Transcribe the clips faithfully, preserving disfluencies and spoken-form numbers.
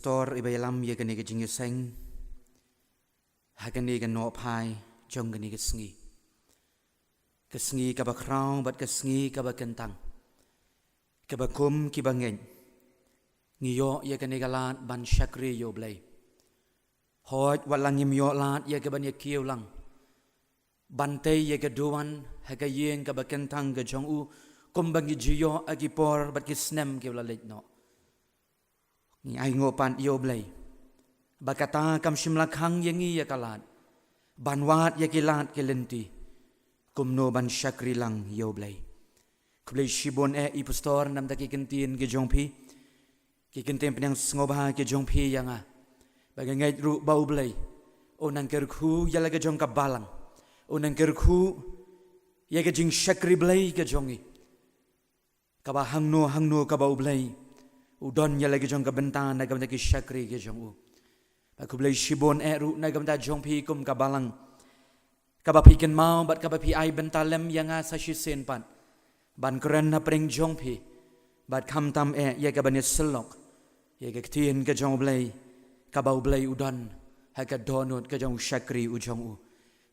Pastor iba ïalam ïa kane ka jingïaseng ha kane ka nohphai jong kane ka sngi. Ka sngi kaba khraw bad ka sngi kaba kyntang, kaba kum kiba ngeit ngi ïoh ïa kane ka lad ban shakri ïa U Blei. Hooid, wat la ngim ïoh lad ïa kaban ïa kiew lang ban tei ïa ka duwan ha ka ïing kaba kyntang ka jong U, kumba ngi ju ïoh ha ki por bad ki snem kiba la leit noh. Ngi ai nguh pat ïa U Blei ba kata kam shym la khang ïa ngi ïa ka lad ban wad ïa ki lad ki lynti kumno ban shakri lang ïa U Blei. Khublei shibun eh i Pastor namar ki kyntien ki jong phi, ki kyntien pynïaid sngewbha ki jong phi ïa nga. Ba nga ngeit ruh ba U Blei un nang kyrkhu ïa la ka jong ka balang, un nang kyrkhu ïa ka jingshakri Blei ka jong ngi. Kaba hangno hangno kaba U Blei u don ïa la ka jong ka bynta na ka bynta ki shakri ki jong U. Ba khublei shibun eh ruh na ka bynta jong phi kum ka balang, kaba phi kynmaw bad kaba phi ai bynta lem ïa nga sa shisien pat ban kren hapdeng jong phi, bad khamtam eh ïa kaban ïasyllok ïa ka ktien ka jong U Blei, kaba U Blei u don ha ka dohnud ka jong u shakri u jong U.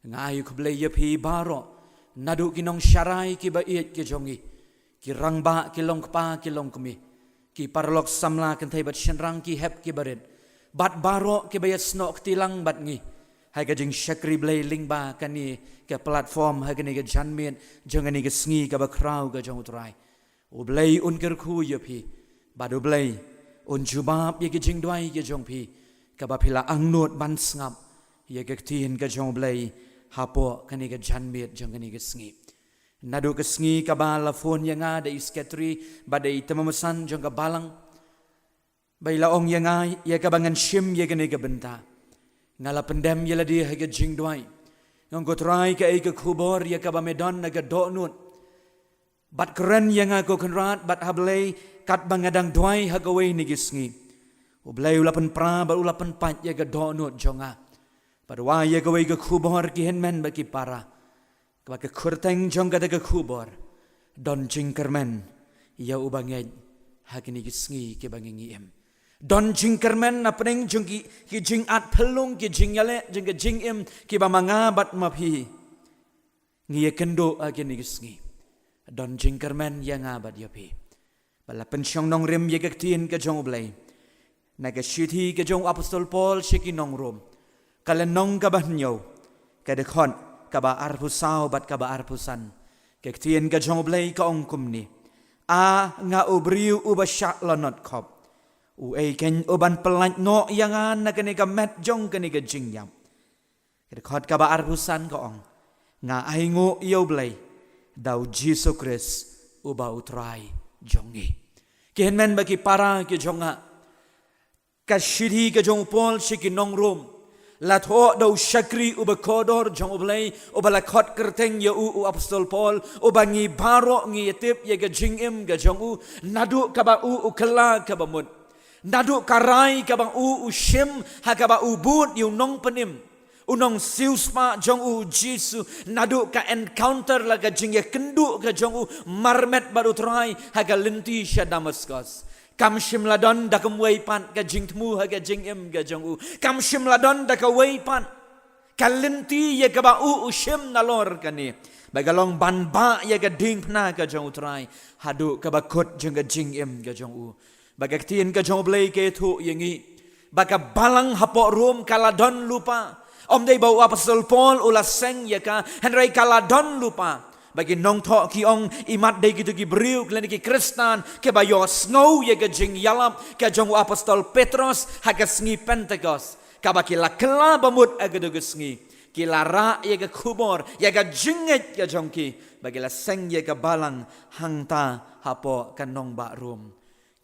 Nga ai khublei ïa phi baroh, naduh ki nongsharai kiba ïeit ki jong ngi, ki rangbah, ki longkpa, ki longkmie, ki paralok samla kynthei bad shynrang, ki hep kiba rit, bad baroh kiba ïasnoh kti lang bad ngi ha ka jingshakri Blei lyngba kane ka platform ha kane ka janmiet jong kane ka sngi kaba khraw ka jong U Trai. U Blei un kyrkhu ïa phi, bad U Blei un jubab ïa ki jingduwai ki jong phi, kaba phi la angnud ban sngap ïa ka ktien ka jong U Blei hapoh kane ka janmiet jong kane ka sngi. Naduh ka sngi kaba la phone ïa nga da i sekretari bad da i tymmen basan jong ka balang, ba i la ong ïa nga ïa kaba ngan shim ïa kane ka bynta, nga la pyndem ïa lade ha ka jingduwai. Nga ong, ko Trai, kaei ka khubor ïa kaba me don na ka dohnud? Bad kren ïa nga ko Kynrad, bad ha Blei, katba nga dang duwai ha kawei na ki sngi, U Blei u la pynpra bad u la pynpait ïa ka dohnud jong nga. Bad wai ïa kawei ka khubor ki hynmen bad ki para, kaba ka kyrteng jong kata ka khubor: Don jingkyrmen ïa uba ngeit ha kine ki sngi kiba ngi im. Don jingkyrmen hapdeng jong ki, ki jingatphyllung, ki jingïaleh jong ka jingim kiba ma nga bad ma phi ngi ïakynduh ha kine ki sngi. Don jingkyrmen ïa nga bad ïa phi. Ba la pynshong nongrim ïa ka ktien ka jong U Blei na ka shithi ka jong u Apostol Paul sha ki nong Rom, ka lynnong kaba hynñiew, ka dkhot kaba arphew saw bad kaba arphew san. Ka ktien ka jong U Blei ka ong kumne: A nga u briew uba shah lanot khop, uei kein uban pyllait noh ïa nga na kane ka met jong kane ka jingïap? Ka dkhot kaba arphew san ka ong: Nga ainguh ïa U Blei da U Jisu Khrist uba U Trai jong ngi. Ki hynmen bad ki para ki jong nga, ka shithi ka jong u Paul sha ki nong Rom la thoh da u shakri uba kordor jong U Blei, uba la khot kyrteng ïa u u Apostol Paul, uba ngi baroh ngi ïatip ïa ka jingim ka jong u, naduh kaba u u kylla kaba mut, naduh ka rai kaba u u shim ha kaba u bud ïa u nongpynim, u nongsiewspah jong U Jisu, naduh ka encounter la ka jingïakynduh ka jong u marmet bad U Trai ha ka lynti sha Damaskos. Kam shym la don da kumwei pat ka jingthmu ha ka jingim ka jong u. Kam shym la don da kawei pat ka lynti ïa kaba u u shim nalor kane, ba ka long ban bah ïa ka diengphna ka jong U Trai haduh kaba kut jong ka jingim ka jong u. Ba ka ktien ka jong U Blei ka ïathuh ïa ngi ba ka balang hapoh Rom ka la don lypa. Ym dei ba u Apostol Paul u la seng ïa ka, hynrei ka la don lypa. Ba ki nongthoh ki ong, imat dei kito ki briew, kine ki Khristan kiba ïohsngew ïa ka jingïalap ka jong u Apostol Petros ha ka sngi Pentekost, kaba ki la kylla ba mut ha kato ka sngi, ki la rah ïa ka khubor, ïa ka jingngeit ka jong ki, ba ki la seng ïa ka balang hangta hapoh ka nongbah Rom.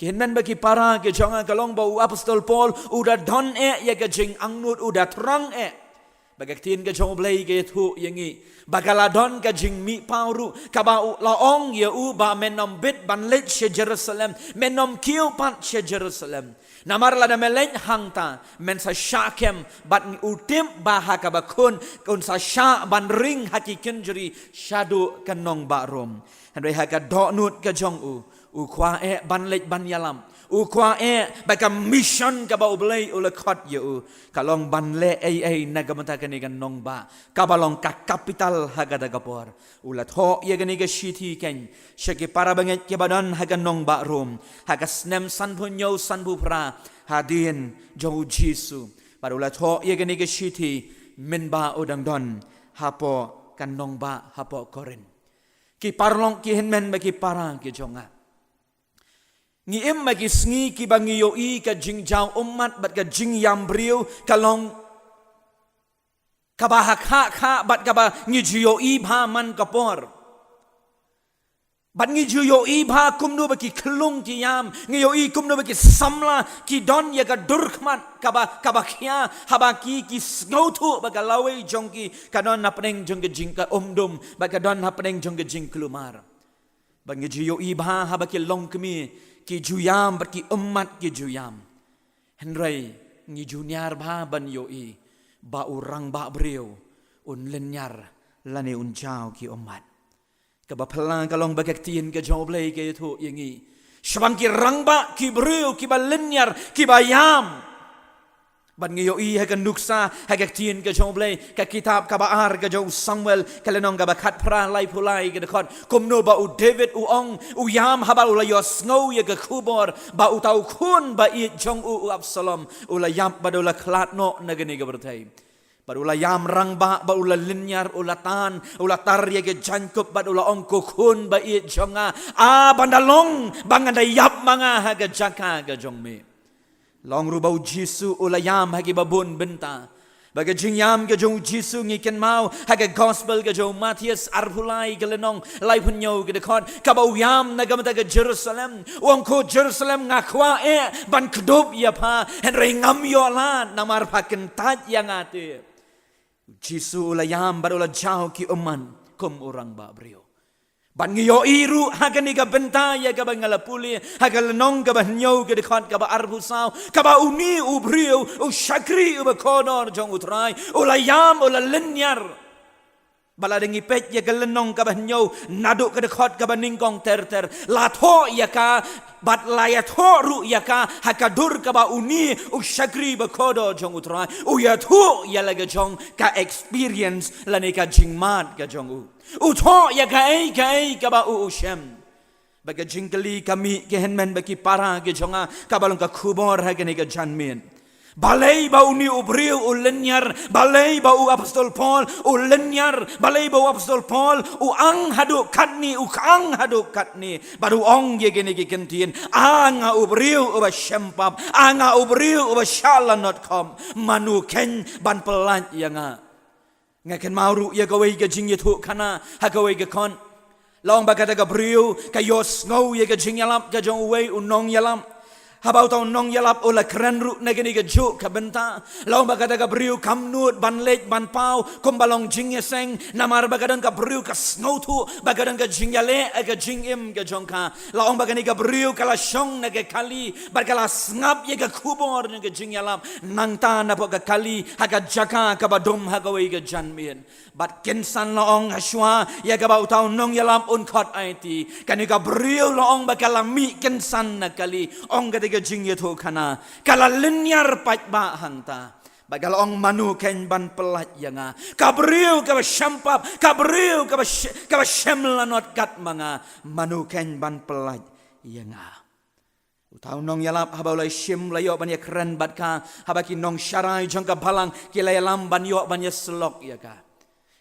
Ki hynmen bad ki para ki jong nga, ka long ba u Apostol Paul u da don eh ïa ka jingangnud, u da thrang eh. Ba ka ktien ka jong U Blei ka ïathuh ïa ngi ba ka la don ka jingmihpaw ruh, kaba u la ong ïa u ba men ym bit ban leit sha Jerusalem, men ym kiew pat sha Jerusalem. Namar lada me leit hangta, men sa shah kem, bad u tip ba ha kaba khun un sa shah ban ring ha ki kynjri shaduh ka nongbah Rom. Hynrei ha ka dohnud ka jong u, U kwah eh ban leit ban ïalam. U kwah eh ba ka mission kaba U Blei u la khot ïa u, ka long ban leh ei ei na ka bynta kane ka nongbah kaba long ka capital ha kata ka por. U la thoh ïa kane ka shithi keiñ sha ki para bangeit kiba don ha ka nongbah Rom ha ka snem sanphew hynñiew sanphew phra hadien jong U Jisu. Bad u la thoh ïa kane ka shithi mynba u dang don hapoh ka nongbah hapoh Korinth. Ki paralok ki hynmen bad ki para ki jong nga, ngi im ha ki sngi kiba ngi ïohi ka jingjaw ummat bad ka jingïam briew ka long kaba ha khah khah bad kaba ngi ju ïohi bha man ka por. Bad ngi ju ïohi bha kumno ba ki khyllung ki ïam, ngi ïohi kumno ba ki samla ki don ïa ka durkhmat kaba, kaba khia, haba ki, ki sngewthuh ba ka lawei jong ki ka don hapdeng jong ka jing, ka umdum, ba ka don hapdeng jong ka jingkulmar. Bad ngi ju ïohi bha haba ki longkmie ki ju ïam bad ki ummat ki ju ïam. Hynrei ngi ju niar bha ban ïohi ba u rangbah briew un lynñiar lane un jaw ki ummat. Kaba phylla ka long ba ka ktien ka jong U Blei ka ïathuh ïa ngi shaphang ki rangbah ki briew kiba lynñiar kiba ïam. Bad ngi ïohi ha ka nuksa ha ka ktien ka jong U Blei, ka kitab kaba ar ka jong u Samuel, ka lynnong kaba khatphra, laiphew lai ka dkhot, kumno ba u David u ong, u ïam haba u la ïohsngew ïa ka khubor ba uta u khun ba ïeit jong u, u Absalom, u la ïap bad u la khlad noh na kane ka pyrthei. Bad u la ïam rangbah bad u la lynñiar, u la tan, u la tar ïa ka jaiñkup bad u la ong, ko khun ba ïeit jong nga, a ban da long ba ngan da ïap ma nga ha ka jaka ka jong me. Long ruh ba u Jisu u la ïam ha kiba bun bynta. Ba ka jingïam ka jong u Jisu ngi kynmaw ha ka gospel ka jong u Mathaios arphew lai ka lynnong, laiphew hynñiew ka dkhot, kaba u ïam na ka bynta ka Jerusalem. U ong, ko Jerusalem, nga kwah eh ban kdup ïa pha, hynrei ngam ïoh lad namar pha kyntait ïa nga te. U Jisu u la ïam bad u la jaw ki ummat kum u rangbah briew. Bad ngi ïohi ruh ha kane ka bynta ïa kaba nga la pule ha ka lynnong kaba hynñiew ka dkhot kaba arphew saw, kaba une u briew, u shakri uba kordor jong U Trai, u la ïam, u la lynñiar. Bad lada ngi peit ïa ka lynnong kaba hynñiew naduh ka dkhot kaba nyngkong ter ter, la thoh ïa ka, bad la ïathuh ruh ïa ka ha ka dur kaba une u shakri ba kordor jong U Trai u ïathuh ïa la ka jong ka experience lane ka jingmad ka jong u. U thoh ïa kaei kaei kaba u u shem. Ba ka jingkylli ka mih, ki hynmen bad ki para ki jong nga, kaba long ka khubor ha kane ka janmiet. Balei ba une u briew u lynñiar, balei ba u apostol Paul u lynñiar, balei ba u apostol Paul u ang haduh katne, u khang haduh katne. Bad u ong ïa kine ki kyntien, a nga u briew uba shempap, a nga u briew uba shah lanot khop, mano khein ban pyllait ïa nga. Nga kynmaw ruh ïa kawei ka jingïathuhkhana ha kawei ka khon. La ong ba kata ka briew ka ïohsngew ïa ka jingïalap ka jong uwei u nongïalap. Haba uta u nongïalap u la kren ruh na kane kajuh ka bynta, la ong ba kata ka briew kam nud ban leit ban paw kumba long jingïaseng, namar ba ka don ka briew ka sngewthuh ba ka don ka jingïaleh ha ka jingim ka jong ka. La ong ba kane ka briew ka la shong na ka kali bad ka la sngap ïa ka khubor na ka jingïalap nangta napoh ka kali ha ka jaka kaba dum ha kawei ka janmiet. Bad kynsan, la ong, hashwa ïa kaba uta u nongïalap un khot aiti, kane ka briew, la ong, ba ka la mih kynsan na kali. Ong kata ka jingïathuhkhana, ka la lynñiar paidbah hangta. Bad ka la ong, mano khein ban pyllait ïa nga? Ka briew kaba shempap, ka briew kaba sh-, kaba shem lanot kat ma nga, mano khein ban pyllait ïa nga? Uta u nongïalap haba u la shim, la ïoh ban ïakren bad ka, haba ki nongsharai jong ka balang ki la ïalam ban ïoh ban ïasyllok ïa ka,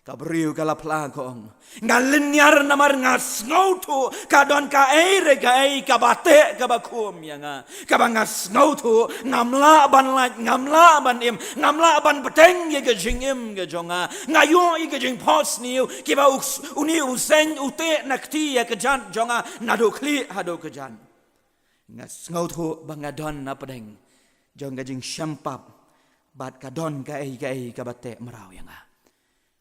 ka briew ka la phla, ka ong, nga lynñiar namar nga sngewthuh ka don kaei re kaei kaba teh kaba khum ïa nga, kaba nga sngewthuh ngam lah ban lait, ngam lah ban im, ngam lah ban bteng ïa ka jingim ka jong nga. Nga ïoh ïa ka jingphohsniew kiba u s-, une u seng u teh na kti ïa ka jat jong nga naduh khlieh haduh ka jat. Nga sngewthuh ba nga don hapdeng jong ka jingshempap bad ka don kaei kaei kaba teh mraw ïa nga.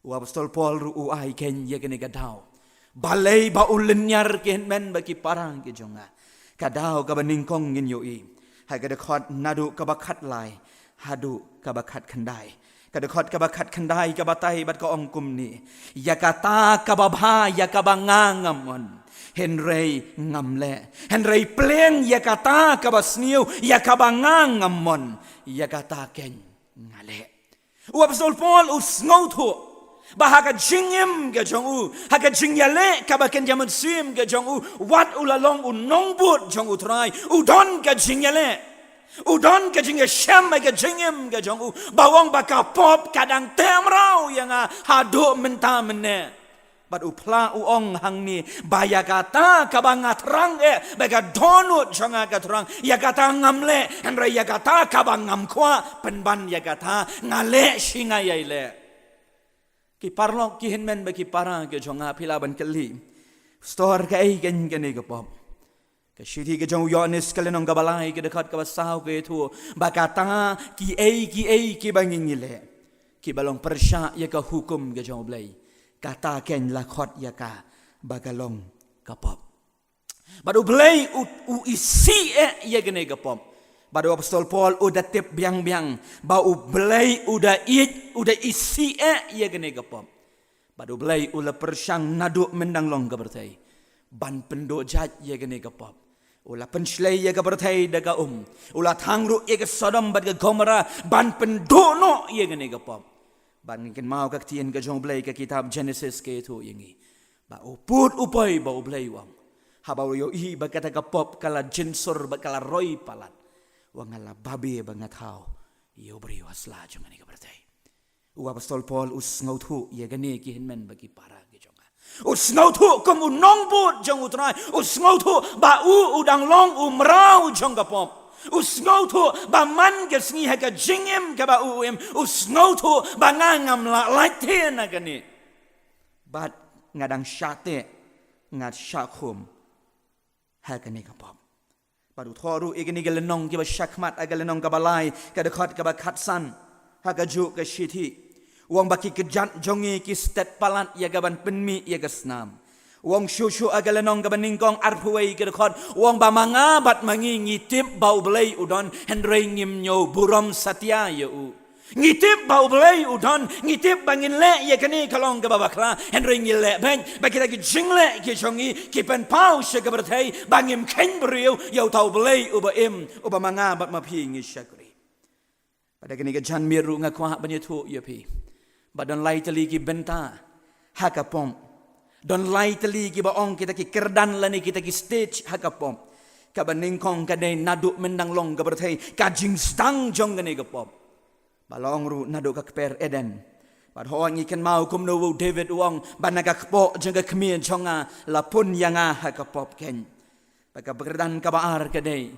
U apostol Paul ruh u ai khein ïa kane ka daw. Balei ba u lynñiar, ki hynmen bad ki para ki jong nga? Ka daw kaba nyngkong ngin ïohi ha ka dkhot naduh kaba khatlai haduh kaba khatkhyndai. Ka dkhot kaba khatkhyndai ka batai bad ka ong kumne: Ïa kata kaba bha ïa kaba nga ngam mon, hynrei ngam leh. Hynrei pleng ïa kata kaba sniew ïa kaba nga ngam mon, ïa kata keiñ nga leh. U Apostol Paul u sngewthuh ba ha ka jingim ka jong u, ha ka jingïaleh kaba kynja mynsiem ka jong u, wat u la long u nongbud jong U Trai, u don ka jingïaleh, u don ka jingïashem ha ka jingim ka jong u, ba u ong ba ka pop ka dang teh mraw ïa nga haduh mynta mynne. Bad u phla u ong hangne ba ïa kata kaba nga thrang eh, ba ka dohnud jong nga ka thrang, ïa kata ngam leh, hynrei ïa kata kaba ngam kwah pynban ïa kata nga leh shi nga ïai leh. Ki paralok, ki hynmen bad ki para ki jong nga, phi lah ban kylli, stor kaei keiñ kane ka pop? Ka shithi ka jong u Ïoannis ka lynnong kaba lai ka dkhot kaba saw ka ïathuh ba kata kiei kiei kiba ngi ngi leh kiba long pyrshah ïa ka hukum ka jong U Blei, kata keiñ la khot ïa ka ba ka long ka pop. Bad U Blei u, u isih eh ïa kane ka pop. Bad u Apostol Paul u da tip biang biang ba U Blei u da ïeit, u da isih eh ïa kane ka pop. Bad U Blei u la pyrshang naduh myndang long ka pyrthei ban pynduh jait ïa kane ka pop. U la pynshlei ïa ka pyrthei da ka um. U la thang ruh ïa ka Sodom bad ka Gomorrah ban pynduh noh ïa kane ka pop. Bad ngi kynmaw ka ktien ka jong U Blei, ka kitab Genesis ka ïathuh ïa ngi ba u pud u poi ba U Blei u ong, haba u ïohi ba kata ka pop ka la jynsur bad ka la roi palat, u ong, nga la babe ba nga thaw ïa u briew ha sla jong kane ka pyrthei. U Apostol Paul u sngewthuh ïa kane, ki hynmen bad ki para ki jong nga. U sngewthuh kum u nongbud jong U Trai, u sngewthuh ba u u dang long u mraw jong ka pop. U sngewthuh ba man ka sngi ha ka jingim kaba u u im, u sngewthuh ba nga ngam lah lait te na kane. Bad nga dang shah teh, nga shah khum ha kane ka pop. Bad u thoh ruh ïa kane ka lynnong kiba shakhmat ha ka lynnong kaba lai ka dkhot kaba khatsan ha kajuh ka shithi. U ong ba ki kjat jong ngi ki stet palat ïa kaban pynmih ïa ka snam. U ong shuh shuh ha ka lynnong kaba nyngkong arphew wei ka dkhot, u ong ba ma nga bad ma ngi ngi tip ba U Blei u don, hynrei ngim ñiew burom satia ïa u. Ngi tip ba U Blei u don, ngi tip ba ngin leh ïa kane ka long kaba bakla, hynrei ngi leh beit, ba kita ki jingleh ki jong ngi ki pynpaw sha ka pyrthei ba ngim kheiñ briew ïa uta U Blei uba im, uba ma nga bad ma phi ngi shakri. Bad ha kane ka janmiet ruh nga kwah ban ïathuh ïa phi ba don lai tylli ki bynta ha ka pop. Don lai tylli kiba ong kita ki kyrdan lane kita ki stage ha ka pop. Kaba nyngkong ka dei naduh myndang long ka pyrthei, ka jingsdang jong kane ka pop. Ba long ruh naduh ka kper Eden. Bad hooid ngi kynmaw kumno u David u ong ba na ka kpoh jong ka kmie jong nga la pun ïa nga ha ka pop keiñ. Bad ka kyrdan kaba ar ka dei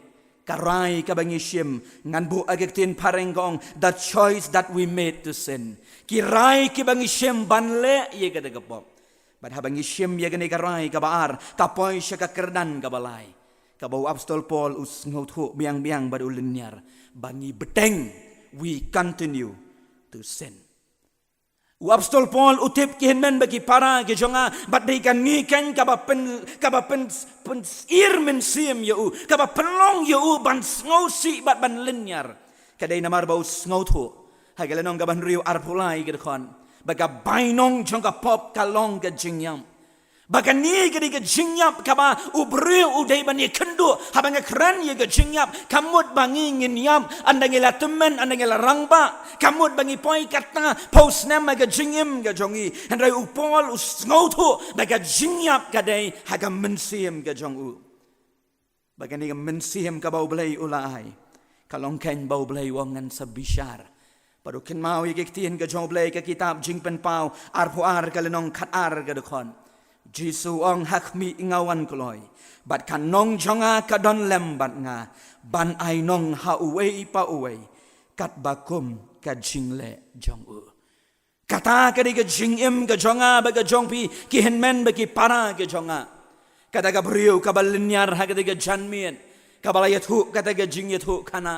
ka rai kaba ngi shim, ngan buh ha ka ktien phareng ka ong, the choice that we made to sin. Ki rai kiba ngi shim ban leh ïa kata ka pop. Bad haba ngi shim ïa kane ka rai kaba ar, ka poi sha ka kyrdan kaba lai, kaba u Apostol Paul u sngewthuh biang biang bad u lynñiar ba ngi bteng, we continue to sin. U Apostol Paul u tip, ki hynmen bad ki para ki jong nga, bad dei kane keiñ kaba pyn, kaba pyn, pynsyier mynsiem ïa u, kaba pynlong ïa u ban sngewsih bad ban lynñiar. Ka dei namar ba u sngewthuh ha ka lynnong kaba hynriew arphew lai ka dkhot ba ka bainong jong ka pop ka long ka jingïap. Ba kane ka dei ka jingïap kaba u briew u dei ban ïakynduh. Haba nga kren ïa ka jingïap, kam mut ba ngi ngin ïap ynda ngi la tymmen, ynda ngi la rangbah. Kam mut ba ngi poi katta phew snem ha ka jingim ka jong ngi. Hynrei u Paul u sngewthuh ba ka jingïap ka dei ha ka mynsiem ka jong u. Ba kane ka mynsiem kaba U Blei u la ai, ka long keiñ ba U Blei u ong ngan sa bishar. Bad u kynmaw ïa ka ktien ka jong U Blei, ka kitab Jingpynpaw arphew ar ka lynnong khatar ka dkhot. Jisu u ong, ha khmih nga wan kloi, bad ka nong jong nga ka don lem bad nga, ban ai nong ha uwei pa uwei katba kum ka jingleh jong u. Kata ka dei ka jingim ka jong nga bad ka jong phi, ki hynmen bad ki para ki jong nga. Kata ka briew kaba lynñiar ha kata ka janmiet, kaba la ïathuh kata ka jingïathuhkhana,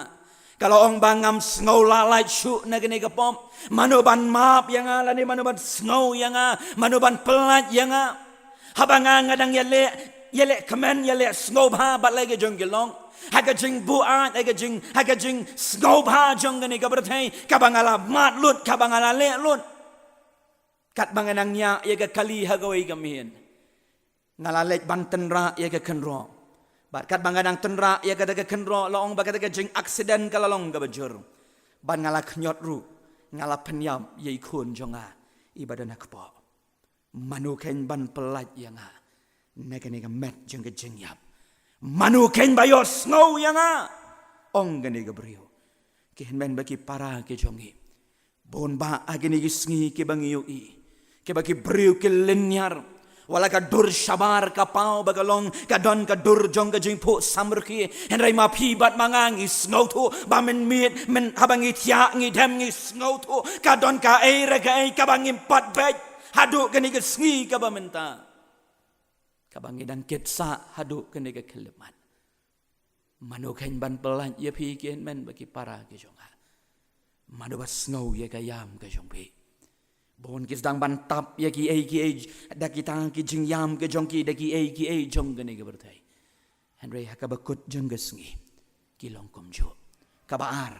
ka la ong ba ngam sngew lah lait shuh na kane ka pop. Mano ban map ïa nga lane mano ban sngew ïa nga, mano ban pyllait ïa nga? Haba nga nga dang ïaleh, ïaleh kmen, ïaleh sngewbha bad la ki jong ki lok. Ha ka jingbuaid, ha ka jing, ha ka jingsngewbha jong kane ka pyrthei, kaba nga la mad lut, kaba nga la leh lut. Katba nga nang ñiah ïa ka kali ha kawei ka miet, nga la leit ban tynrah ïa ka kynroh. Bad katba nga dang tynrah ïa kata ka kynroh, la ong ba kata ka jing accident ka la long kaba jur. Bad nga la khñiot ruh, nga la pynïap ïa i khun jong nga iba don ha kpoh. Mano khein ban pyllait ïa nga na kane ka met jong ka jingïap? Mano khein ba ïohsngew ïa nga? Ong kane ka briew. Ki hynmen bad ki para ki jong ngi, bun bah ha kine ki sngi kiba ngi ïohi, kiba ki briew ki lynñiar. Wat la ka dur shabar ka paw ba ka long, ka don ka dur jong ka jingphuh samrkhie, hynrei ma phi bad ma nga ngi sngewthuh ba mynmiet, myn, haba ngi thiah ngi dem ngi sngewthuh ka don kaei re kaei kaba ngim pat beit haduh kane ka sngi kaba mynta, kaba ngi dang kit sah haduh kane ka khyllipmat. Mano khein ban pyllait ïa phi, ki hynmen bad ki para ki jong nga? Mano ba sngew ïa ka ïam ka jong phi? Bun ki sdang ban tap ïa kiei kiei, da kita ki jingïam ka jong ki, da kiei kiei jong kane ka pyrthei. Hynrei ha kaba kut jong ka sngi, ki long kumjuh. Kaba ar,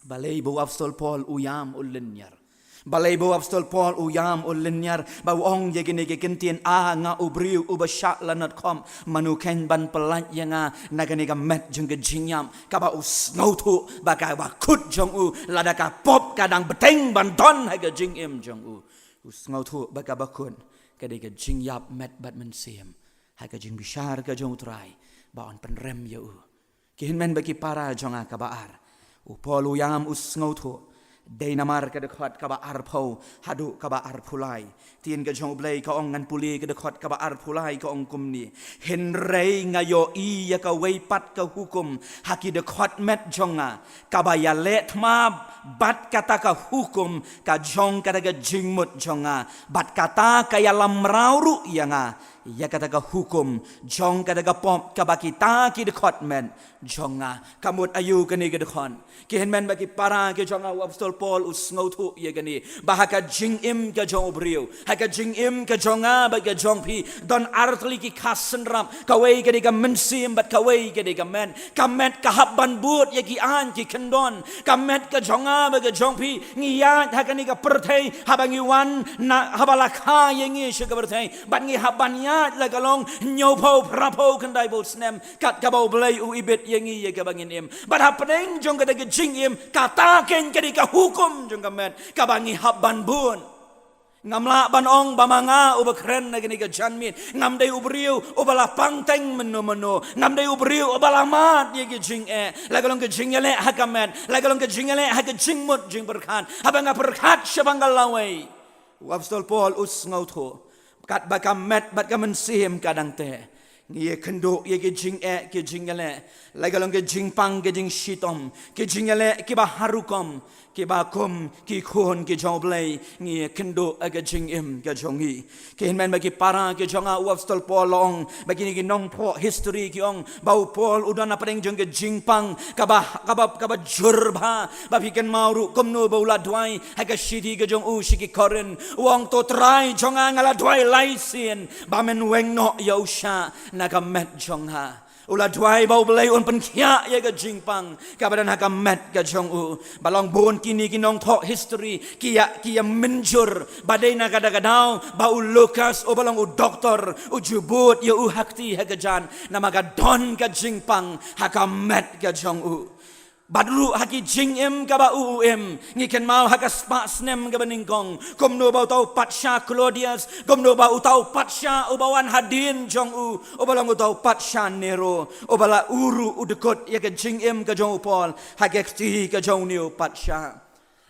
balei ba u apostol Paul u ïam u lynñiar? Balei ba u apostol Paul u ïam u lynñiar, ba u ong ïa kine ki kyntien, A nga u briew uba shah lanot khop, mano khein ban pyllait ïa nga na kane ka met jong ka jingïap? Kaba u sngewthuh ba kaba kut jong u, lada ka pop ka dang bteng ban don ha ka jingim jong u, u sngewthuh ba kaba kut ka dei ka jingïap met bad mynsiem ha ka jingbishar ka jong u Trai ba un pynrem ïa u. Ki hynmen bad ki para jong nga, kaba ar, u Paul u ïam u sngewthuh, dei namar ka dkhot kaba arphew haduh kaba arphew lai. Ktien ka jong U Blei ka ong, ngan pule ka dkhot kaba arphew lai, ka ong kumne: Hynrei nga ïohi ïa kawei pat ka hukum ha ki dkhot met jong nga, kaba ïaleh thma bad kata ka hukum ka jong kata ka jingmut jong nga, bad kata ka ïalam mraw ruh ïa nga ïa kata ka hukum jong kata ka pop kaba kita ki dkhot met jong nga. Ka mut aïu kane ka dkhot? Ki hynmen bad ki para ki jong nga, u apostol Paul u sngewthuh ïa kane, ba ha ka jingim ka jong u briew, ha ka jingim ka jong nga bad ka jong phi, don artylli ki kha synrap, kawei ka dei ka mynsiem bad kawei ka dei ka met. Ka met ka hap ban bud ïa ki aiñ ki kyndon. Ka met ka jong nga bad ka jong phi, ngi ïaid ha kane ka pyrthei, haba ngi wan na, haba la kha ïa ngi sha ka pyrthei, bad ngi hap ban ïaid la ka long hynñiewphew, phraphew, khyndaiphew snem, kat kaba U Blei u ibit ïa ngi ïa kaba ngin im. Bad hapdeng jong kata ka jingim, kata keiñ ka dei ka hukum jong ka met kaba ngi hap ban bud. Ngam lah ban ong ba ma nga uba kren na kane ka janmiet, ngam dei u briew uba la pangteng mynno mynno, ngam dei u briew uba la mad ïa ka jingeh, la ka long ka jingïaleh ha ka met, la ka long ka jingïaleh ha ka jingmut jingpyrkhat, haba nga pyrkhat shaphang ka lawei. U apostol Paul u sngewthuh, katba ka met bad ka mynsiem ka dang teh, ngi ïakynduh ïa ki jingeh ki jingïaleh, la ka long ki jingpang ki jingshitom, ki jingïaleh kiba har rukom, kiba kum ki khun ki jong U Blei, ngi ïakynduh ha ka jingim ka jong ngi. Ki hynmen bad ki para ki jong nga, u apostol Paul u ong, ba kine ki nongthoh history ki ong ba u Paul u don hapdeng jong ka jingpang kaba, kaba, kaba jur bha. Ba phi kynmaw ruh kumno ba u la duwai ha ka shithi ka jong u sha ki Korinth, u ong, To Trai jong nga, nga la duwai lai sien ba men weng noh ïa u shah na ka met jong nga. U la duwai ba U Blei un pynkhiah ïa ka jingpang kaba don ha ka met ka jong u. Ba long bun kine ki nongthoh history ki ïa, ki ïa mynjur ba dei na kata ka daw ba u Lukas uba long u doktor u ju bud ïa u ha kti ha ka jan, namar ka don ka jingpang ha ka met ka jong u. Bad ruh ha ki jingim kaba u, u im, ngi kynmaw ha ka spah snem kaba nyngkong, kumno ba uta u patsha Claudius, kumno ba uta u patsha uba wan hadien jong u, uba long uta u patsha Nero, uba la, u ruh u dkut ïa ka jingim ka jong u Paul ha ka kti ka jong une u patsha.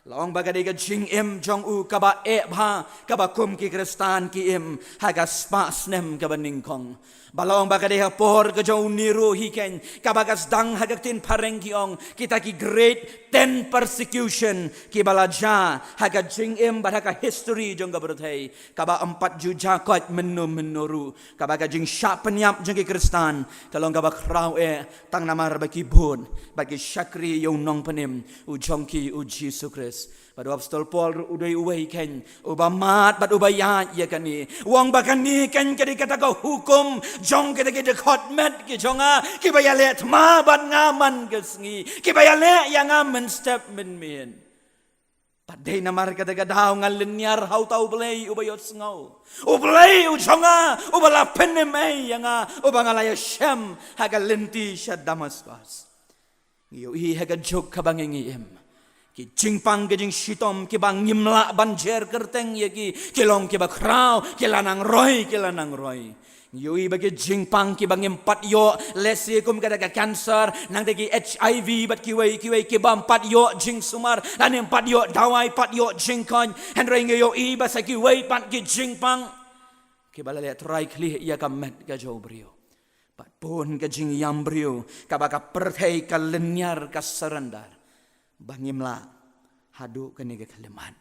La ong ba ka dei ka jingim jong u kaba eh bha, kaba kum ki Khristan ki im ha ka spah snem kaba nyngkong. Ba la ong ba ka dei ha por ka jong u Nero hi keiñ kaba ka sdang, ha ka ktien phareng ki ong, kita ki great ten persecution kiba la jia ha ka jingim bad ha ka history jong ka pyrthei, kaba ym pat ju jia koit mynno mynno ruh, kaba ka jingshah pynïap jong ki Khristan ka long kaba khraw eh, tang namar ba ki bud bad ki shakri ïa u Nongpynim u jong ki, u Jisu Khrist. Bad u Apostol Paul ruh u dei uwei kein uba mad bad uba ïaid ïa kane. U ong ba kane kein ka dei kata ka hukum jong kita ki dkhot met ki jong nga, kiba ïaleh thma bad nga man ka sngi, kiba ïaleh ïa nga mynstep mynmiet. Bad dei namar kata ka daw nga lyniar ha uta U Blei uba ïohsngew, U Blei u jong nga uba la pynim ei ïa nga, uba nga la ïashem ha ka lynti sha Damaskos. Ngi ïohi ha ka juk kaba ngi ngi im, ki jingpang ki jingshitom kiba ngim lah ban jer kyrteng ïa ki, ki long kiba khraw, ki la nang roi, ki la nang roi. Ngi ïohi ba ki jingpang kiba ngim pat ïoh, lehse kum kata ka cancer, nangta ki H I V bad kiwei kiwei kibym pat ïoh jingsumar, lane ym pat ïoh dawai, pat ïoh jingkoit. Hynrei ngi ïohi ba sa kiwei pat ki jingpang kiba la leh trai khlieh ïa ka met ka jong u briew. Bad bun ka jingïam briew kaba ka pyrthei ka lyniar, ka surrender, ba ngim lah haduh kane ka khyllipmat.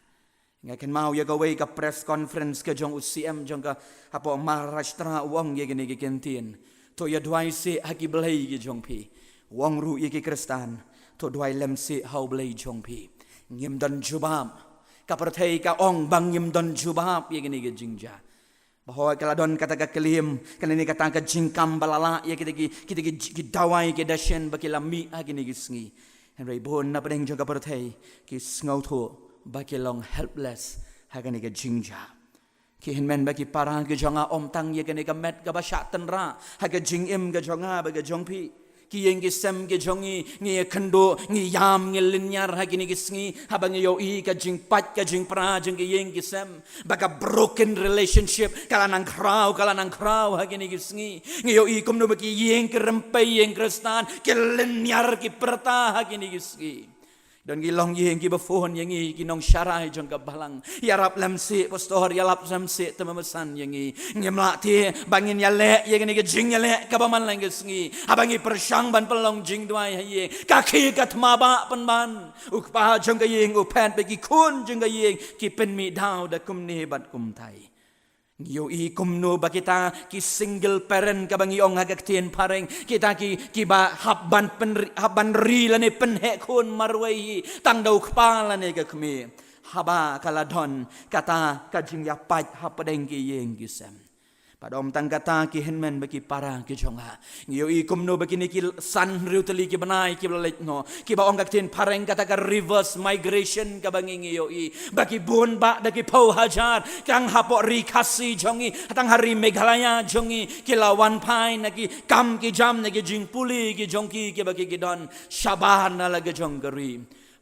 Nga kynmaw ïa kawei ka press conference ka jong u C M jong ka hapoh Maharashtra, u ong ïa kine ki kyntien: To ïa duwai seh ha ki blei ki jong phi. U ong ruh ïa ki Khristan: To duwai lem seh ha U Blei jong phi. Ngim don jubab. Ka pyrthei ka ong ba ngim don jubab ïa kine ki jingjia. Ba hooid ka la don kata ka claim, kane ne kata ka jingkam ba la lah ïa kita ki, kita ki, ki dawai ki dashen ba ki la mih ha kine ki sngi. Hynrei bun na pdeng jong ka pyrthei ki sngewthuh ba ki long helpless ha kane ka jingjia. Ki hynmen bad ki para ki jong nga, ym tang ïa kane ka met kaba shah tynrah ha ka jingim ka jong nga bad ka jong phi. Ki ïing ki sem ki jong ngi, ngi ïakynduh, ngi ïam, ngi lyniar ha kine ki sngi, haba ngi ïohi ka jingpait ka jingpra jong ki ïing ki sem, ba ka broken relationship ka la nang khraw, ka la nang khraw ha kine ki sngi. Ngi ïohi kumno ba ki ïing ki rympei, ïing Khristan, ki lyniar ki pyrta ha kine ki sngi. Don ki longïing kiba phone ïa ngi, ki nongsharai jong ka balang: Ïarap lem seh pastor, ïarap lem seh te, ma, ma san ïa ngi. Ngim lah te ba ngin ïaleh ïa kane ka jingïaleh kaba man la ka sngi. Haba ngi pyrshang ban pynlong jingduwai ha ïing, ka khie ka thma ba pynban. U kpa jong ka ïing u phet bad ki khun jong ka ïing ki pynmih daw da kumne bad kumtai. Ngi ïohi kumno ba kita ki single parent kaba ngi ong ha ka ktien phareng, kita ki, kiba hap ban pynri, hap ban ri lane pynheh khun marwei hi tang da u kpa lane ka kmie. Haba ka la don kata ka jingïapait hapdeng ki ïing ki sem. Bad ym tang kata, ki hynmen bad ki para ki jong nga, ngi ïohi kumno ba kine ki san hynriew tylli ki bnai kiba la leit noh, kiba ong ka ktien phareng kata ka reverse migration kaba ngi ngi ïohi, ba ki bun bah da ki phew hajar, tang hapoh ri Khasi jong ngi, tang ha ri Meghalaya jong ngi, ki la wan phai na ki kam ki jam, na ki jingpule ki jong ki kiba ki ki don shabar na la ka jong ka ri.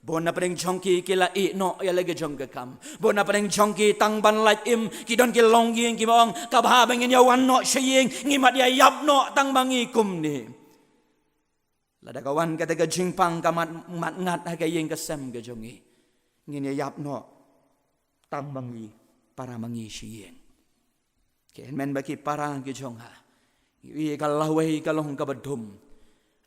Bun na pdeng jong ki ki la ïeh noh ïa la ka jong ka kam. Bun na pdeng jong ki tang ban lait im, ki don ki longïing kiba ong, ka bha ba ngin ïa wan noh sha ïing, ngim pat ïa ïap noh tang ba ngi kumne. Lada ka wan kata ka jingpang ka mat, mat ngat ha ka ïing ka sem ka jong ngi, ngin ïa ïap noh tang ba ngi para ma ngi sha ïing. Ki hynmen bad ki para ki jong nga, ngi ïohi ka lawei ka long kaba dum.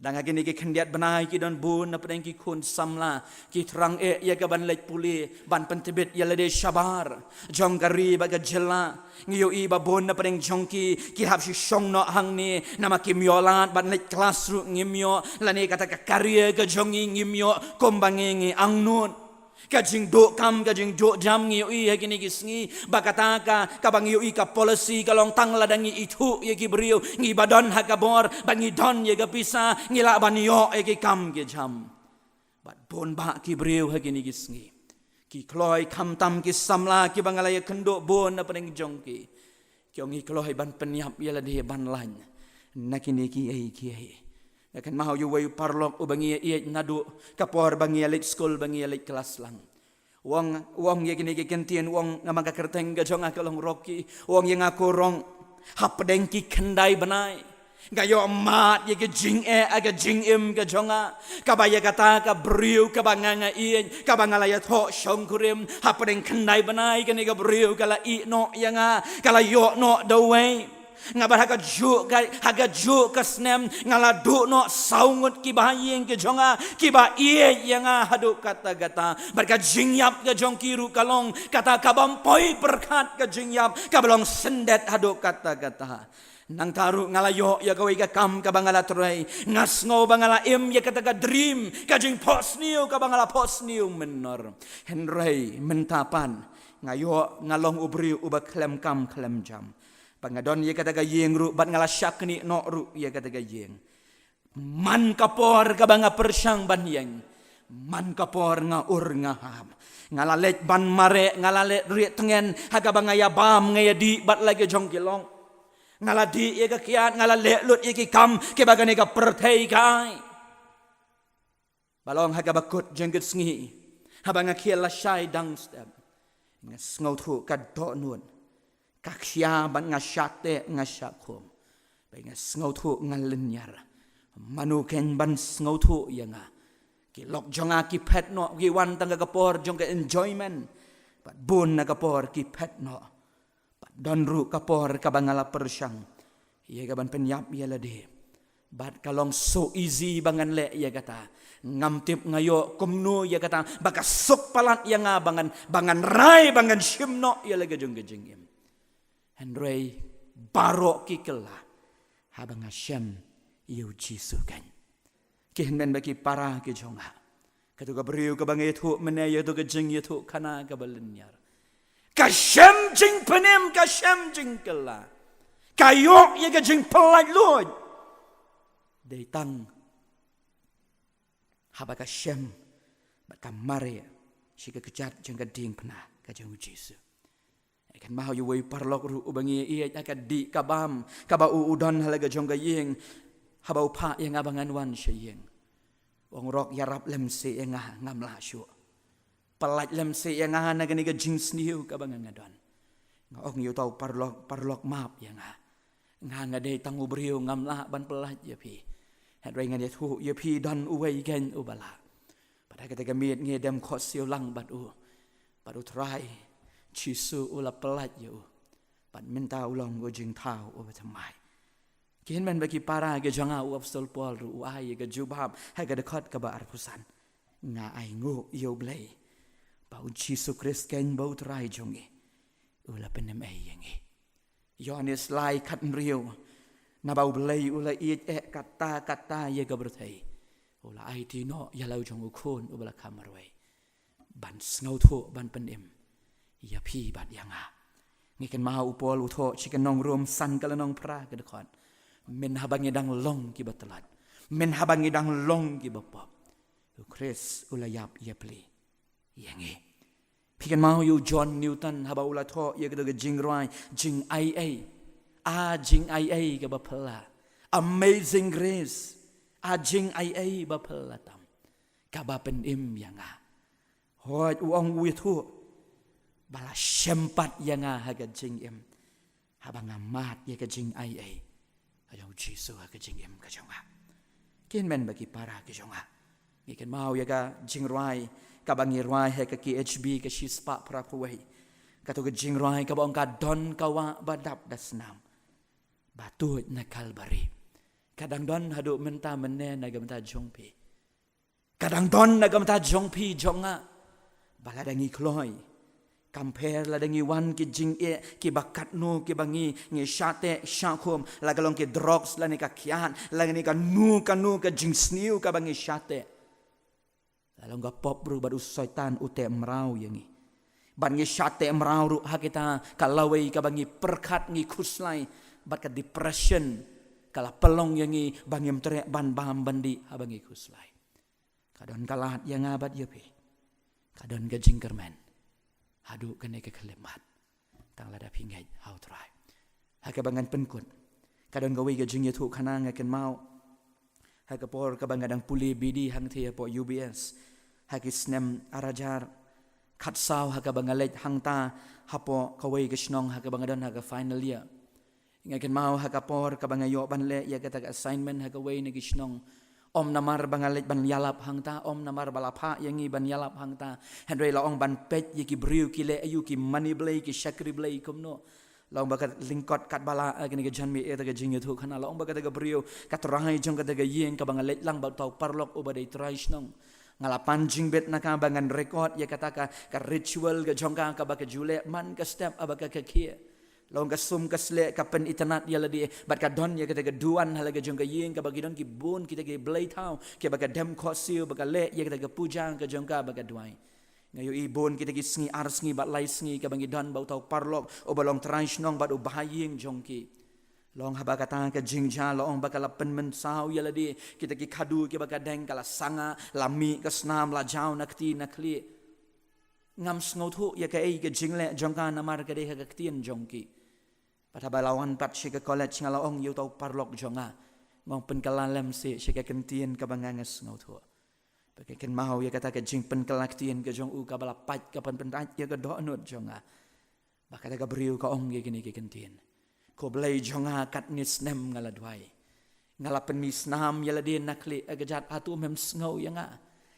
Dang ha kine ki khyndiat bnai ki don bun na pdeng ki khun samla ki thrang eh ïa ka ban leit pule, ban pyntbit ïa lade shabar jong ka ri bad ka jylla. Ngi ïohi ba bun na pdeng jong ki ki hap shu shong noh hangne, namar kim ïoh lad ban leit klas ruh ngim ïoh, lane kata ka career ka jong ngi ngim ïoh kumba ngi ngi angnud. Ka jingduh kam, ka jingduh jam ngi ïohi ha kine ki sngi, ba kata ka, kaba ngi ïohi ka policy ka long tang lada ngi ithuh ïa ki briew, ngi ba don ha ka bor, ba ngi don ïa ka pisa, ngi lah ban ïoh ïa ki kam ki jam. Bad bun bah ki briew ha kine ki sngi, ki kloi khamtam ki samla kiba nga la ïakynduh bun na pdeng jong ki, ki ong ngi kloi ban pynïap ïa lade ban lait na kine kiei kiei. Nga kynmaw ïa uwei u paralok uba ngi ïa ïeit naduh ka por ba ngi ïa leit skul, ba ngi ïa leit klas lang. U ong, u ong ïa kine ki kyntien, u ong, namar ka kyrteng ka jong nga ka long Rocky. U ong ïa nga, ko Rong, hapdeng ki khyndai bnai nga ïoh mad ïa ka jingeh ha ka jingim ka jong nga, kaba ïa kata ka briew kaba nga nga ïeit, kaba nga la ïathoh shongkurim, hapdeng khyndai bnai kane ka briew ka la ïeh noh ïa nga, ka la ïoh noh da uwei. Nga bad ha kajuh ka, ha kajuh ka snem nga la duh noh saw ngut ki bahaïing ki jong nga kiba ïeit ïa nga haduh katta katta. Bad ka jingïap ka jong ki ruh ka long kata ka bym poi pyrkhat, ka jingïap kaba long syndet haduh katta katta. Nangta ruh nga la ïoh ïa kawei ka kam kaba nga la trei. Nga sngew ba nga la im ïa kata ka dream, ka jingphohsniew kaba nga la phohsniew mynnor. Hynrei mynta pat nga ïoh nga long u briew uba khlem kam khlem jam. Ba nga don ïa kata ka ïing ruh bad nga la shaknieh noh ruh ïa kata ka ïing. Man ka por kaba nga pyrshang ban ïeng, man ka por nga ur nga hap. Nga la leit ban mareh, nga la leit rieh tngen ha kaba nga ïa bam, nga ïa dih bad la ki jong ki lok. Nga la dih ïa ka kiad, nga la leh lut ïa ki kam kiba kane ka pyrthei ka ai. Ba long ha kaba kut jong ka sngi, haba nga khiel lashai dang step, nga sngewthuh ka dohnud, ka khia bad nga shah teh nga shah khum. Ba nga sngewthuh nga lynñiar. Mano kein ban sngewthuh ïa nga? Ki lok jong nga ki phet noh, ki wan tang ha ka por jong ka enjoyment. Bad bun na ka por ki phet noh. Bad don ruh ka por kaba nga la pyrshang ïa ka ban pynïap ïa lade. Bad ka long so easy ba ngan leh ïa kata. Ngam tip nga ïoh kumno ïa kata ba ka suk palat ïa nga ba ngan, ba ngan rai, ba ngan shim noh ïa la ka jong ka jingim. Hynrei baroh ki kylla haba nga shem ïa u Jisu kein. Ki hynmen bad ki para ki jong nga, kato ka briew kaba nga ïathuh mynne ïa kato ka jingïathuhkhana kaba lynñiar, ka shem jingpynim, ka shem jingkylla, ka ïoh ïa ka jingpyllait luid. Dei tang haba ka shem bad ka mareh sha ka kjat jong ka diengphna ka jong u Jisu. Nga kynmaw ïa uwei u paralok ruh uba ngi ïeit ha ka dih ka bam kaba u, u don ha la ka jong ka ïing. Haba u phah ïa nga ba ngan wan sha ïing, u ong, Rok, ïarap lem seh ïa nga, ngam lah shuh. Pyllait lem seh ïa nga na kane ka jingsniew kaba nga nga don. Nga ong ïa uta u paralok, Paralok, map ïa nga. Nga, nga dei tang u briew, ngam lah ban pyllait ïa phi. Hynrei ngan ïathuh ïa phi, don uwei kein uba lah. Bad ha kata ka miet ngi dem khohsiew lang bad u. Bad u Trai Jisu u la pyllait ïa u. Bad mynta u long u jingthaw uba thymmai. Ki hynmen bad ki para ki jong nga, u Apostol Paul ruh u ai ïa ka jubab ha ka dkhot kaba arphew san. Nga ainguh ïa U Blei ba u Jisu Khrist kein ba u Trai jong ngi, u la pynim ei ïa ngi. Ïoannis lai khathynriew, naba U Blei u la ïeit eh katta katta ïa ka pyrthei, u la aiti noh ïa la u jong u Khun uba la kha marwei, ban sngewthuh, ban pynim ïa phi bad ïa nga. Ngi kynmaw u Paul u thoh sha ki nong Rom san ka lynnong phra ka dkhot, Mynhaba ngi dang long kiba tlot, mynhaba ngi dang long kiba pop, u Khrist u la ïap ïapli ïa ngi. Phi kynmaw ïa u John Newton haba u la thoh ïa kata ka jingrwai, Jingaiei, a jingaiei kaba phylla, Amazing Grace, a jingaiei ba phylla tam, kaba pynim ïa nga. Hooid, u ong, u ïathuh ba la shem pat ïa nga ha ka jingim haba nga mad ïa ka jingaiei ka jong u Jisu ha ka jingim ka jong nga. Ki hynmen bad ki para ki jong nga, ngi kynmaw ïa ka jingrwai kaba ngi rwai ha ka K H B ka shispah phraphew wei. Kato ka jingrwai kaba ong, Ka don ka wah ba dap da snam ba tuid na Kalbari. Ka dang don haduh mynta mynne na ka bynta jong phi. Ka dang don na ka bynta jong phi jong nga. Ba lada ngi kloi, kam pher lada ngi wan ki jingeh kiba katno kiba ngi, ngi shah teh shah khum, la ka long ki drugs lane ka kiad lane kano kano ka jingsniew kaba ngi shah teh. La long ka pop ruh bad u Soitan u teh mraw ïa ngi. Bad ngi shah teh mraw ruh ha kita ka lawei kaba ngi pyrkhat, ngi khuslai bad ka depression ka la pynlong ïa ngi ba ngim treh ban bam ban dih haba ngi khuslai. Ka don ka lad ïa nga bad ïa phi. Ka don ka jingkyrmen haduh kane ka khyllipmat. Tang lada phi ngeit ha u Trai. Ha kaba ngan pynkut, ka don kawei ka jingïathuhkhana nga kynmaw ha ka por kaba nga dang pule B D hangtei hapoh U B S ha ki snem ar hajar khatsaw, ha kaba nga leit hangta hapoh kawei ka shnong ha kaba nga don ha ka final year. Nga kynmaw ha ka por kaba nga ïoh ban leh ïa kata ka assignment ha kawei na ki shnong, ym namar ba nga leit ban ïalap hangta, ym namar ba la phah ïa ngi ban ïalap hangta, hynrei la ong ban peit ïa ki briew ki leh aïu, ki mane Blei, ki shakri Blei kumno. La ong ba ka lyngkot katba lah, eh, kane ka janmiet, eh, ta ka jingïathuhkhana, la ong ba kata ka briew, ka trai jong kata ka ïing kaba nga leit lang bad uta u paralok uba dei trai shnong, nga la pan jingbit na ka ba ngan record ïa kata ka, ka ritual ka jong ka kaba ka ju leh man ka step haba ka, ka khie. Long ka sum ka sleh ka pynitynnad ïa lade, bad ka don ïa kata ka duwan ha la ka jong ka ïing kaba ki don ki bun kita ki blei thaw, kiba ka dem khohsiew ba ka leh ïa kata ka puja ka jong ka ba ka duwai. Nga ïohi bun kita ki sngi ar sngi bad lai sngi kaba ngi don bad uta u paralok uba long trai shnong bad u bahaïing jong ki. Long haba kata ka jingjia la ong ba ka la pynmynsaw ïa lade, kita ki khadu kiba ka deng ka la sanga, la mih ka snam, la jaw na kti na khlieh. Ngam sngewthuh ïa kaei ka jingleh jong ka namar ka dei ha ka ktien jong ki. Bad haba la wan pat sha ka college nga la ong ïa uta u paralok jong nga, nga ong pynkylla lem seh sha ka ktien kaba nga nga sngewthuh. Ba ka kynmaw ïa kata ka jingpynkylla ktien ka jong u kaba la pait ka pynpyntait ïa ka dohnud jong nga. Ba kata ka briew ka ong ïa kine ki ktien. Ko Blei jong nga, katne snem nga la duwai. Nga la pynmih snam ïa lade na khlieh, ha ka jaka hato mem sngew ïa nga?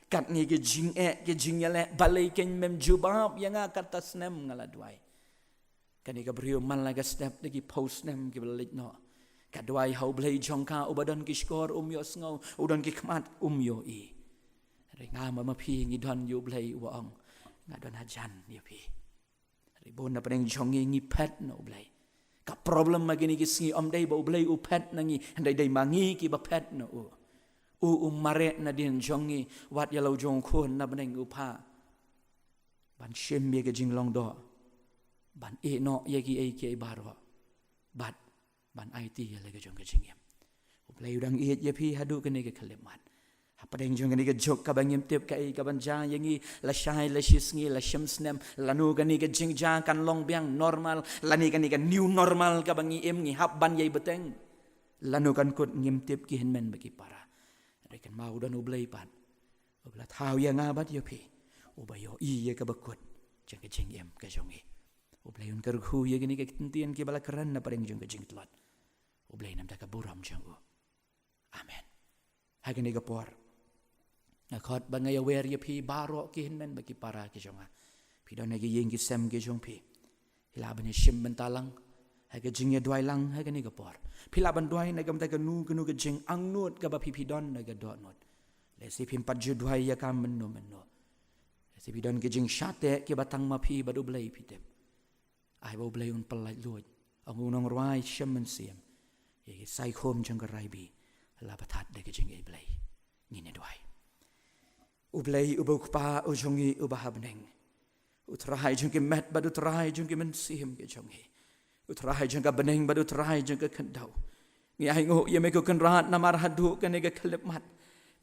Katne ki jingeh ki jingïaleh balei kein mem jubab ïa nga, kata snem nga la duwai. Kane ka briew man la ka step da ki phew snem kiba la leit noh, ka duwai ha U Blei jong ka uba don ki shkor um ïohsngew, u don ki khmat um ïohi. Hynrei nga bad ma phi ngi don ïa U Blei uba ong, nga don hajan ïa phi. Hynrei bun na pdeng jong ngi ngi phet na U Blei. Ka problem ma kine ki sngi ym dei ba U Blei u phet na ngi, hynrei dei ma ngi kiba phet na u. U u mareh nadien jong ngi, wat ïa la u jong u khun na bneng u phah ban shim ïa ka jinglong doh, ban ïeh noh ïa kiei kiei baroh, bad ban aiti ïa la ka jong ka jingim. U Blei u dang ïeit ïa phi haduh kane ka khyllipmat. Hapdeng jong kane ka juk kaba ngim tip kaei kaban jia ïa ngi, lashai lashisngi, lashim snem, lano kane ka jingjia kan long biang normal, lane kane ka new normal kaba ngi im ngi hap ban ïai bteng, lano kan kut, ngim tip, ki hynmen bad ki para. Hynrei kynmaw u don U Blei pat uba la thaw ïa nga bad ïa phi, uba ïohi ïa kaba kut jong ka jingim ka jong ngi. U Blei un kyrkhu ïa kane ka ktien kiba la kren na pdeng jong ka jingtlot. U Blei un ïam da ka burom jong u. Amen. Ha kane ka por nga khot ba nga ïawer ïa phi baroh, ki hynmen bad ki para ki jong nga. Phi don ha ki ïing ki sem ki jong phi, phi lah ban ïashim bynta lang ha ka jingïaduwai lang ha kane ka por. Phi lah ban duwai na ka bynta kano kano ka jingangnud kaba phi phi don na ka dohnud. Lehse phim pat ju duwai ïa ka mynno mynno. Lehse phi don ki jingshah teh kiba tang ma phi bad U Blei phi tip. Ai ba U Blei un pyllait luid. Ong u nongrwai, shem mynsiem ïa ki saikhum jong ka raibi, la pynthat da ka jingïeit Blei. Ngin ïaduwai. U Blei uba u Kpa u jong ngi uba ha bneng, U Trai jong ki met bad U Trai jong ki mynsiem ki jong ngi, U Trai jong ka bneng bad U Trai jong ka khyndew, ngi ainguh ïa me ko Kynrad namar haduh kane ka khyllipmat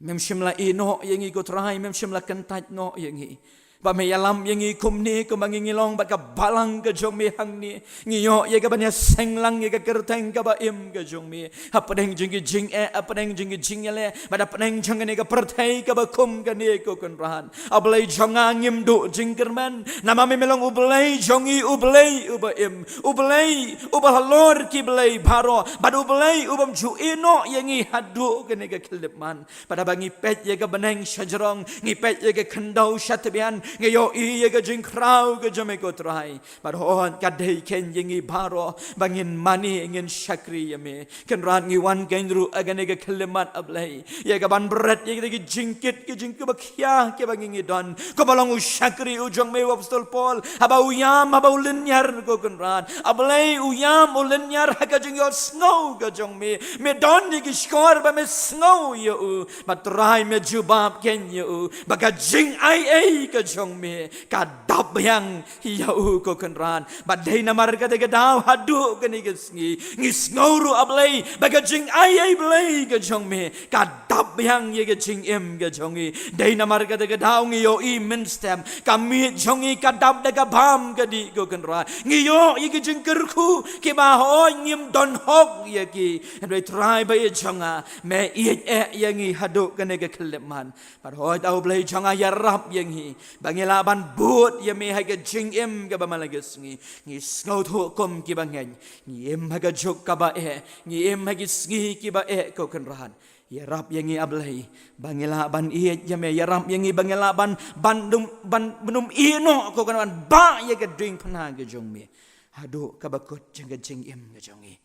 mem shym la ïeh noh ïa ngi ko Trai, mem shym la kyntait noh ïa ngi. Ba me ïalam ïa ngi kumne kumba ngi ngi long bad ka balang ka jong me hangne. Ngi ïoh ïa ka ban ïaseng lang ïa ka kyrteng kaba im ka jong me hapdeng jong ki jingeh, hapdeng jong ki jingïaleh, bad hapdeng jong kane ka pyrthei kaba kum kane ko Kynrad. A Blei jong nga, ngim duh jingkyrmen namar me me long U Blei jong ngi, U Blei uba im, U Blei uba halor ki blei baroh, bad U Blei ubym ju ïeh noh ïa ngi haduh kane ka khyllipmat. Bad haba ngi peit ïa ka bneng shajrong, ngi peit ïa ka khyndew shatbian, ngi ïohi ïa ka jingkhraw ka jong me ko Trai. Bad hooid ka dei kein ïa ngi baroh ba ngin mane ngin shakri ïa me. Kynrad, ngi wan kein ruh ha kane ka khyllipmat, A Blei, ïa ka ban bret ïa kita ki jingkit ki jingkitkhia kiba ngi ngi don, kumba long u shakri u jong me u Apostol Paul, haba u ïam, haba u lynñiar ko Kynrad. A Blei, u ïam u lynñiar ha ka jingïohsngew ka jong me. Me don ïa ki shkor ba me sngew ïa u. Bad Trai, me jubab kein ïa u ba ka jingaiei ka jong me ka dap biang ïa u ko Kynrad. Bad dei namar kata ka daw haduh kane ka sngi ngi sngew ruh, A Blei, ba ka jingaiei Blei ka jong me ka dap biang ïa ka jingim ka jong ngi. Dei namar kata ka daw ngi ïohi mynstep ka miej jong ngi ka dap da ka bam ka dih ko Kynrad. Ngi ïoh ïa ki jingkyrkhu kiba hooid ngim don hok ïa ki. Hynrei Trai ba ïeit jong nga, me ïeit eh ïa ngi haduh kane ka khyllipmat. Bad hooid, A Blei jong nga, ïarap ïa ngi ba ngi lah ban bud ïa me ha ka jingim kaba man la ka sngi. Ngi sngewthuh kum kiba ngeit, ngi im ha ka juk kaba eh, ngi im ha ki sngi kiba eh ko Kynrad. Ïarap ïa ngi, A Blei, ba ngi lah ban ïeit ïa me. Ïarap ïa ngi ba ngi lah ban, ban dum, ban, ban ym ïeh noh ko Kynrad, ban bah ïa ka diengphna ka jong me haduh kaba kut jong ka jingim ka jong ngi.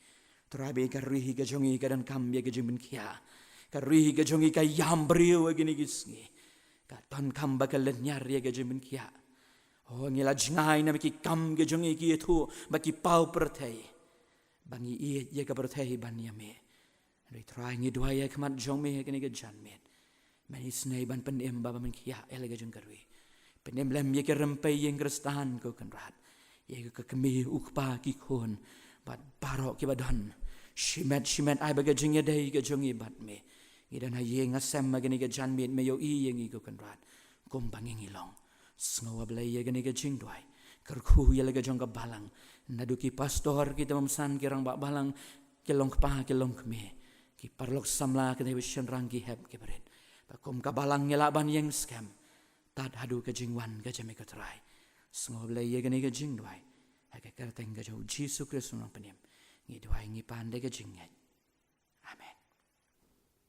Trai, ba ka ri ka jong ngi ka donkam ïa ka jingpynkhiah. Ka ri ka jong ngi ka ïam briew ha kine ki sngi. Ka donkam ba ka lynñiar ïa ka jingpynkhiah. Oh, ngi la jngai na ki kam ki jong ngi ki ïathuh bad ki paw pyrthei, ba ngi ïeit ïa ka pyrthei ban ïa me. Hynrei Trai, ngi duwai ha khmat jong me ha kane ka janmiet, men isynei ban pynim bad ban pynkhiah ïa la ka jong ka ri. Pynim lem ïa ki rympei ïing Khristan, ko Kynrad, ïa ka kmie u kpa ki khun bad baroh kiba don. Shimet shimet ai ba ka jingïadei ka jong ngi bad me, ngi don ha ïing ha sem ha kane ka janmiet, me ïohi ïa ngi, ko Kynrad, kumba ngi ngi long. Sngewbha Blei ïa kane ka jingduwai. Kyrkhu ïa la ka jong ka balang, naduh ki pastor, ki tymmen basan, ki rangbah balang, ki longkpa ki longkmie, ki paralok samla, ki nongshynrang, ki hep ki barit, ba kum ka balang ngi lah ban ïeng skhem tad haduh ka jingwan ka jong me, ko Trai. Sngewbha Blei ïa kane ka jingduwai. Ha ka kyrteng ka jong u Jisu Khrist u Nongpynim ngi duwai, ngi pan da ka jingngeit.